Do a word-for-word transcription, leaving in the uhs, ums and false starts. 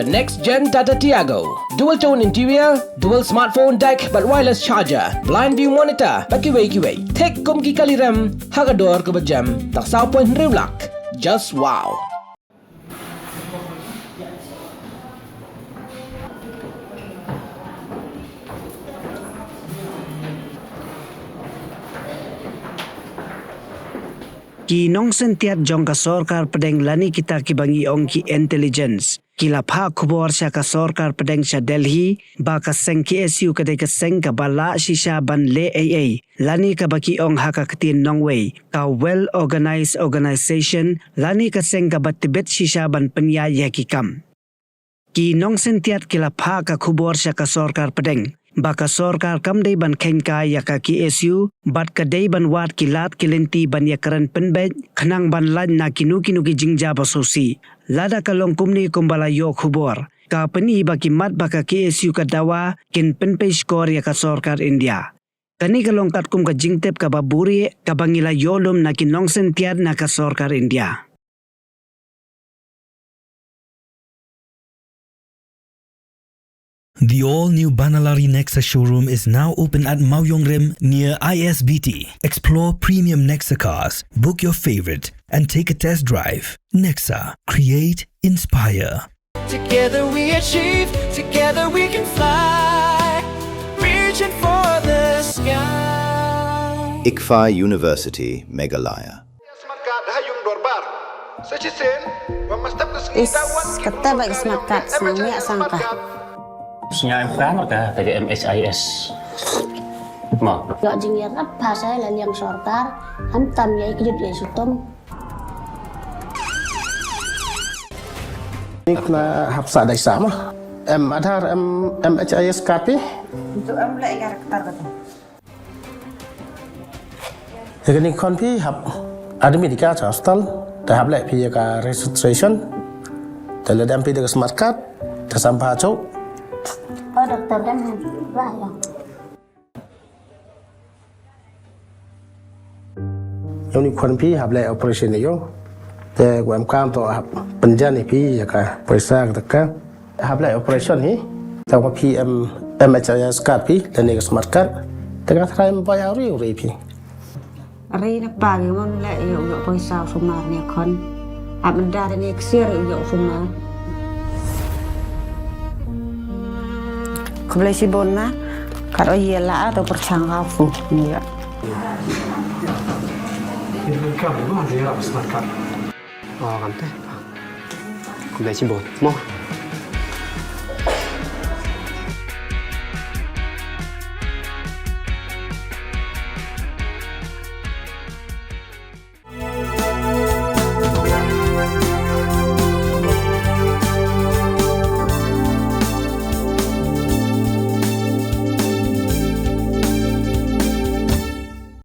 The next gen Tata Tiago. Dual tone interior, dual smartphone deck bad wireless charger, blind view monitor bad kiwei kiwei. Thik kum ki kali rem ha ka dor kaba jem. Tang saw point hynriew lak. Just wow. Ki nongsyntiat jong ka sorkar pdeng lane kita kiba ngi ong ki intelligence ki la phah khubor sha ka sorkar pdeng sha Delhi ba ka seng K S U ka dei ka seng kaba lah shisha ban leh ei ei, lane kaba ki ong ha ka ktien nongwei ka well organized organization, lane ka seng kaba tbit shisha ban pynïaid ïa ki kam. Ki nongsyntiat ki la phah ka khubor sha ka sorkar pdeng ba ka sorkar kam dei ban kheiñ kai ïa ka K S U bad ka dei ban wad ki lad ki lynti ban ïakren pynbeit khnang ban lait na kino kino ki jingjia ba sngewsih. Lada ka long kumne kumba la ïoh khubor, ka pyni ba ki mat ba ka K S U ka dawa kin pynpei shkor ïa ka sorkar India. Kane ka long katkum ka jingtip kaba buhrieh kaba ngi la ïoh lum na ki nongsyntiat na ka sorkar India. The all-new Banalari Nexa showroom is now open at Mawiongrim near I S B T. Explore premium Nexa cars, book your favorite, and take a test drive. Nexa, create, inspire. Together we achieve, together we can fly, reaching for the sky. ICFAI University, Meghalaya. Smart card ha yung dorbar. Sa shisien, wa must have the Is kata ba ka smart card sa ngi sang ka. Sñiaw em ka marka ka M H I S. Ma. Ïoh jingïarap pha sa la liang sorkar, khamtam ïa i kjut ïa i sutom. Ni kena hap sa dai sa ma. Em Aadhaar, em M H I S card phi. Itu em leh ïa ka rektar kata. Ïa kane khon phi hap admit ïa ka cha hospital, te hap leh phi ïa ka registration. Te lada em phi da ka smart card, te sam pha chok. Oh, doktor dang ba ya. Ïa une khon phi hap leh operation ïa u. Te u em kam to hap pynjan ïa phi ïa ka poisa ka taka. Hap leh operation hi. Te wa phi em M H I S card phi lane ka smart card. Te ka thrai em bai au ri u ri phi. Ri na pa ngi mon leh ïa u ïoh poisa u sumar ne khon. Ap menda ne ksiar ïa u ïoh sumar. Khublei shibun ma. Kat o ïa la to pyrchang ka fu. Ïa. Ini kan ma dia ap smart card. Oh, kan te. Khublei shibun. Mo.